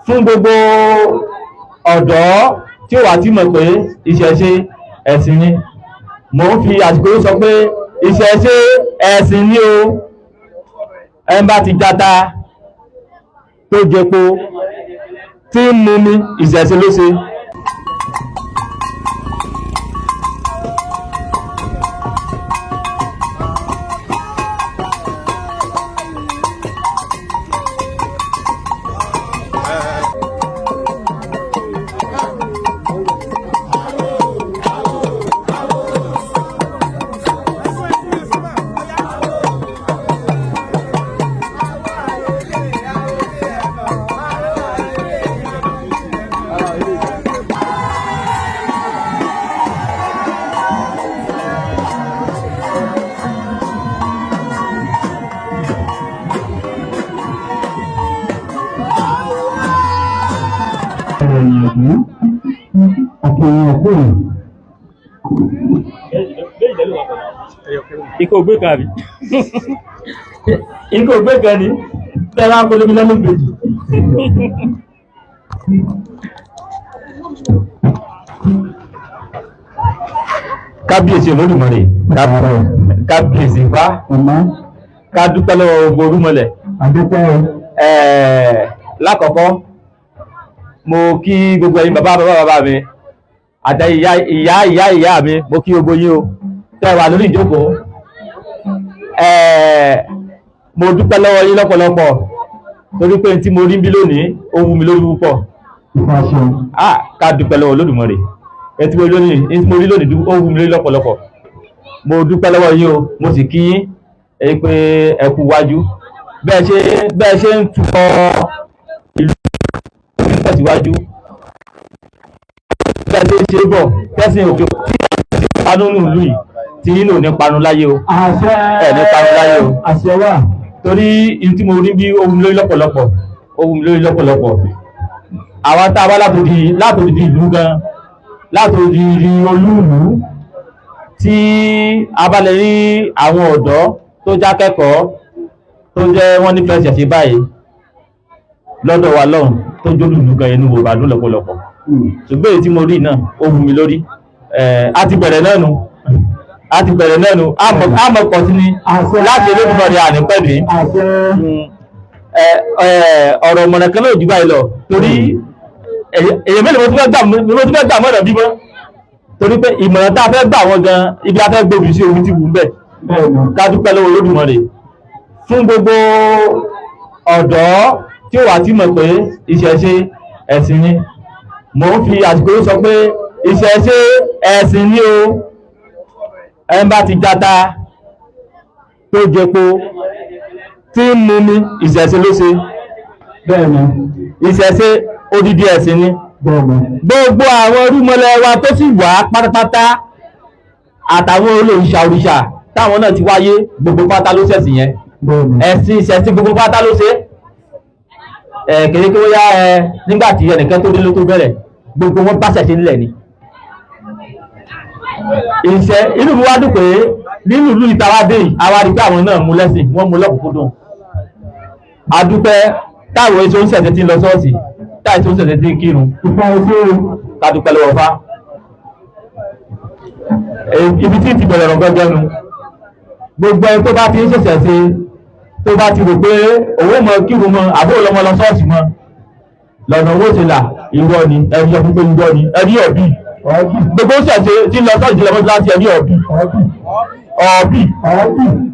Fún gbogbo ọ̀dọ́ tí ó wà tí mọ̀ pé ìṣẹ̀ṣe ẹ̀sìn ni, mò ń fi àsìkò yìí sọ pé ìṣẹ̀ṣe ẹ̀sìn ni o. Ẹ bá ti jata tó jẹpo tí ń mumi, ìṣẹ̀ṣe ló ṣe. Ọ̀rọ̀ ìyànjú àti èèyàn kúrò. Ikọ̀ ògbé kan àbí? Ikọ̀ ògbé kan ni tẹ́lá ń polómi lọ́nà ìbejì. Kábíyèsí Olódùmarè, kábíyèsí Ifá, Ọmọ ká dúpẹ́ lọ́wọ́ gbogbo orúmọlẹ̀. Adúpẹ́ o. Lákọ̀ọ́kọ́ mo kí gbogbo ẹ̀yin bàbá bàbá bàbá mi àti ìyá ìyá ìyá ìyá mi, mo kí gbogbo yín o tẹ́ wà lórí ìjókòó. Mo dúpẹ́ lọ́wọ́ yín lọ́pọ̀lọpọ̀ torí pé tí mo rí bí lónìí ó wú mi lórí púpọ̀. Ifá ṣeun. Ah, ká dúpẹ́ lọ́wọ́ Olódùmarè. Ẹ tí mo rí lónìí, tí mo rí lónìí ó wú mi lórí lọ́pọ̀lọpọ̀. Mo dúpẹ́ lọ́wọ́ yín o, mo sì kí yín ẹ pé ẹ kú wájú bẹ́ẹ̀ ṣe ń tukọ̀ ìlú tẹ̀síwájú, bẹ́ẹ̀ ṣe ń ṣe bọ̀ tẹ̀sìn òkè tí panu nù ìlú yìí tí yín ò ní panu láyé o. Àṣẹ. Ẹ ní panu láyé o. Àṣẹ wà. Torí ihun tí mo rí bí ó wú mi lórí lọ́pọ̀lọpọ̀, ó wú mi lórí lọ́pọ̀lọpọ̀. Àwa tá a wá látòdì ìlú gan, látòdì olúùlú, tí a bá lè rí àwọn ọ̀dọ́ tó já kẹ́kọ̀ọ́ tó jẹ́ wọ́n nífẹ̀ẹ́ ṣẹ̀ṣẹ̀ báyìí lọ́dọ̀ wa lọ́hùn tó jólùlù gan, inú wo bàdún lọ́pọ̀lọpọ̀. Ṣùgbọ́n èyí tí mo rí náà ó wú mi lórí. A ti bẹ̀rẹ̀ náà nu, a ti bẹ̀rẹ̀ náà nu, àmọ́ pọ̀ sí ni láti Olódùmarè àní pẹ̀lú. Àṣẹ. Ọ̀rọ̀ ọ̀mọ̀nà kan náà jù báyìí lọ torí èyàn mélòó mo tún fẹ́ gbà mọ́nà bímọ torí pé ìmọ̀ràn tá a fẹ́ gbà wọ́n gan ibi a fẹ́ gbòbí sí omi ti wù ń bẹ̀. Bẹ́ẹ̀ni. Ká dúpẹ́ lọ́wọ́ Olódùmarè. Fún gbogbo ọ̀dọ́ tí ó wà tí mọ̀ pé ìṣẹ̀ṣe ẹ̀sìn ni, mò ń fi àsìkò yìí sọ pé ìṣẹ̀ṣe ẹ̀sìn ni o. Ẹ bá ti jata tó jẹpo tí ń mumi, ìṣẹ̀ṣe ló ṣe. Bẹ́ẹ̀ni. Ìṣẹ̀ṣe odidi ẹ̀sìn ni. Bẹ́ẹ̀ni. Gbogbo àwọn irúnmọlẹ̀ wa tó sì wà pátápátá àtàwọn olóòṣà òrìṣà táwọn náà ti wáyé, gbogbo pátá ló ṣẹ̀sìn yẹn. Bẹ́ẹ̀ni. Ẹ̀sìn ìṣẹ̀sìn gbogbo pátá ló ṣe. Ẹ̀ kéré kí ó yá ẹ nígbà tí ẹnìkan tó dé ló tó bẹ̀rẹ̀, gbogbo wọn bá ṣẹ̀ṣẹ̀ nílẹ̀ ni. Ìṣẹ́ inú mi wá dùn pé nínú ìlú ìtawádé yìí àwa rí pé àwọn náà mú lẹ́sìn, wọ́n mú lọ́kùnkúndùn. Adúpẹ́ táwọn èso ń ṣẹ̀ṣẹ̀ tí ń lọ ṣọ́ọ̀ṣì, táwọn èso ń ṣẹ̀ṣẹ̀ tí ń kírun. Ifá ṣe o. Ká dúpẹ́ lọ́wọ́ Ifá. Ibi tí ti bẹ̀rẹ̀ ọ̀rọ̀ gángan nu. Gbogbo ẹni tó bá ti ń ṣẹ̀ṣẹ̀ ṣe tó bá ti rò pé owó mọ kírun mọ àbúrò lọ́mọ lọ ṣọ́ọ̀ṣì mọ lọ́nà owó ti là, irọ́ ni. Ẹni ọdún pé irọ́ ni ẹni ọ̀bí. Gbogbo ṣẹ̀ṣẹ̀ tí ń lọ ṣọ́ọ̀ṣì lọ́mọ láti ẹni ọ̀bí ọ̀bí.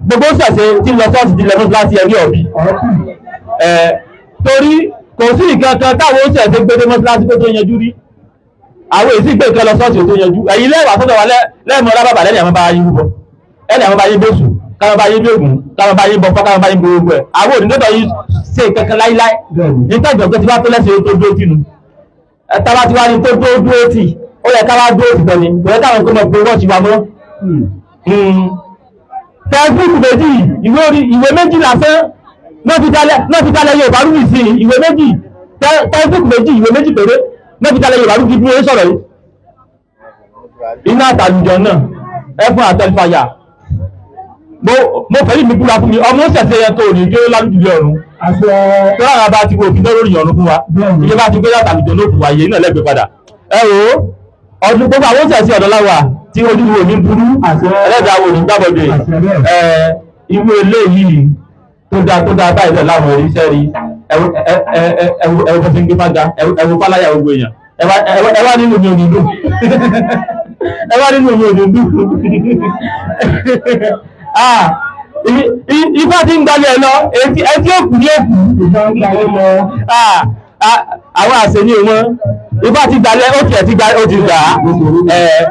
Gbogbo ṣẹ̀ṣẹ̀ tí ń lọ ṣọ́ọ̀ṣì lọ́mọ láti ẹni ọ̀bí. Torí kò sí nǹkan kan táwọn ó ṣẹ̀ṣẹ̀ gbé dé mọ́ṣáláṣí tó tó yanjú rí. Àwọn èsì gbé nǹkan lọ ṣọ́ọ̀ṣì tó yanjú. Ẹ̀yin lẹ́wà sọ́dọ̀ wa lẹ́ẹ̀mọ́ lábàbà lẹ́ni àwọn bá yín rúbọ, ẹni àwọn bá yín bóṣù, káwọn bá yín bí ògùn, káwọn bá yín bọ fọ́, káwọn bá yín bo gbogbo ẹ̀. Àwọn òní lọ́dọ̀ yín ṣe kankan láíláí. Nígbà ìjọba tí wàá tó lẹ́sẹ̀ tó dúró tì nù. Táwa ti wá ní tó dúró tì, ó yẹ káwá dúró tì tán ni, kò yẹ káwọn kó mọ̀ pé wọ́n ti wà mọ́. Facebook méjì, ìwé orí ìwé méjì lásán náà fi dálẹ̀ Yorùbá rú sí ìwé méjì, Facebook méjì, ìwé méjì péré náà fi dálẹ̀ Yorùbá rú bí wọ́n sọ̀rọ̀ yìí. Iná àtàlùjọ náà ẹfun àtẹlifàyà mo fẹ́ yìí mi búra fún mi ọmọ ṣẹ̀ṣẹ̀ yẹn tó ní dé lálùjù ọ̀run. Àṣẹ. Tó lára bá ti wo òfin lórí ìyọnu fún wa. Bẹ́ẹ̀ni. Ilé bá ti gbé látàlùjọ ló fún wa yé náà lẹ́gbẹ̀ẹ́ padà. Ẹ wo ọdún gbogbo àwọn òṣìṣẹ́ ọ̀dọ́ láwà tí ojú wo ní burú. Àṣẹ. Ẹlẹ́dàá wo ní gbàbọ̀dé. Àṣẹ bẹ́ẹ̀. Ẹ irú eléyìí tó dáa tó dáa báyìí lẹ̀ láwọn oríṣẹ́ rí. Ẹwọ tó ti ń gbé fága, ẹwọ fáláyà gbogbo èèyàn. Ẹ wá nínú mi ò ní dùn. Ẹ wá nínú mi ò ní dùn. Ah, ifá ti ń gbalẹ̀ lọ, etí òkú ní òkú. Ìgbà ń gbalẹ̀ lọ. Ah, ah, àwọn àṣẹ ní wọn. Ifá ti gbalẹ̀, ó tiẹ̀ ti gba, ó ti gbà á. Ẹ̀,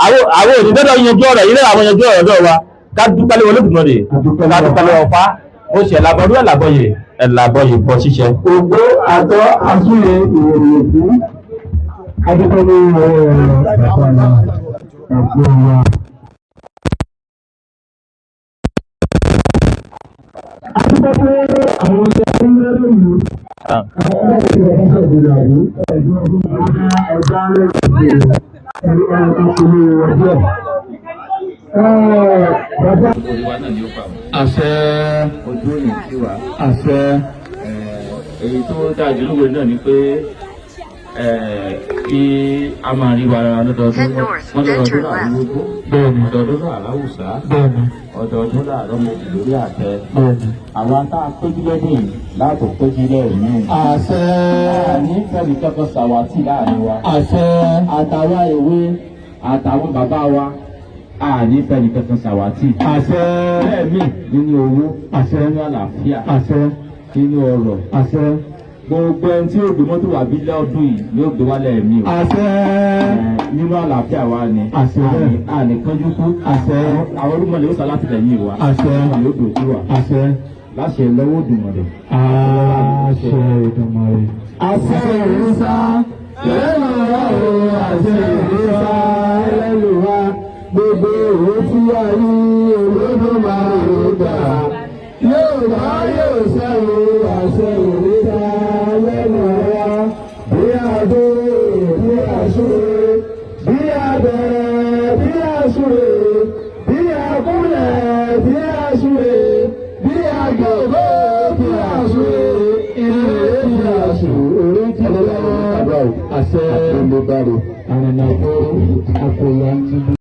àwọn òní dọ́dọ̀ yanjú ọ̀rọ̀ yìí lẹ́yìn àwọn yanjú ọ̀rọ̀ dọ̀ wa. Ká dúpẹ́ lọ́wọ́ Olódùmarè. Àdúpẹ́ Ká lọ́wọ́. dúpẹ́ lọ́wọ́ Ifá. Ó ṣe ẹ̀làbọ̀dún ẹ̀làbọ̀yè, ẹ̀làbọ̀yè bọ̀ ṣíṣẹ. Ògbó àtọ́ àsúyè ìròyìn òkú. Adúpẹ́ ní ọwọ́ bàbá wa, bàbá wa. Adúpẹ́ pé àwọn ọjọ́ tó ń lé lónìí. Àwọn ọjọ́ tó ń lé lónìí. Ọjà lónìí. Ọjọ́. Bàbá. Olúwa náà ni ó fà wọ́n. Àṣẹ. Ojú òní sí wa. Àṣẹ. Èyí tó dáa jù lóore náà ni pé kí a máa rí wa lọ́dọọdún. Head north, Wọ́n then lọ́dọọdún turn láàrin left. ogún. Bẹ́ẹ̀ni. Ọdọọdún náà láwùsá. Bẹ́ẹ̀ni. Ọdọọdún láàárọ̀ mo jù lórí àtẹ. Bẹ́ẹ̀ni. Àwọn tá a péjú lọ́dún yìí láti péjú lẹ́ẹ̀mí. Àṣẹ. Àní fẹ́mi kẹ́kọ̀ọ́ sàwátì láàrin wa. Àṣẹ. Àtàwa èwe àtàwọn bàbá wa àní fẹ́mi kẹ́kọ̀ọ́ sàwátì. Àṣẹ. Bẹ́ẹ̀ni nínú owó. Àṣẹ. Nínú àlàáfíà. Àṣẹ. Nínú ọrọ̀. Àṣẹ. Gbogbo ẹni tí yóò gbé mọ́tò wá bí lọ́dún yìí yóò gbé wálẹ̀ mi o. Àṣẹ. Nínú àlàáfíà wa ni. Àṣẹ. Àní kánjú kú. Àṣẹ. Àwọn olúmọ̀lẹ̀ ó sàlátìlẹ́yìn wa. Àṣẹ. Yóò dùn sí wa. Àṣẹ. Láṣẹ lọ́wọ́ Òdùmọ̀lẹ̀. Àṣẹ Èdùmàrè. Àṣẹ ìrísá lẹ́nu wa o, àṣẹ ìrísá lẹ́nu wa, gbogbo òwe tí a rí Olódùmarè gbà. Yóò bá yóò sẹ́yìn àṣẹ ìrísá lẹ́nu wa. Bí a dé bí a súre, bí a bẹ̀rẹ̀ bí a súre, bí a kúnlẹ̀ bí a súre, bí a gbòòrò bí a súre, ilé bí a sùn, orí tí a lọ́wọ́ àṣẹ àrìnàkó àkóyá.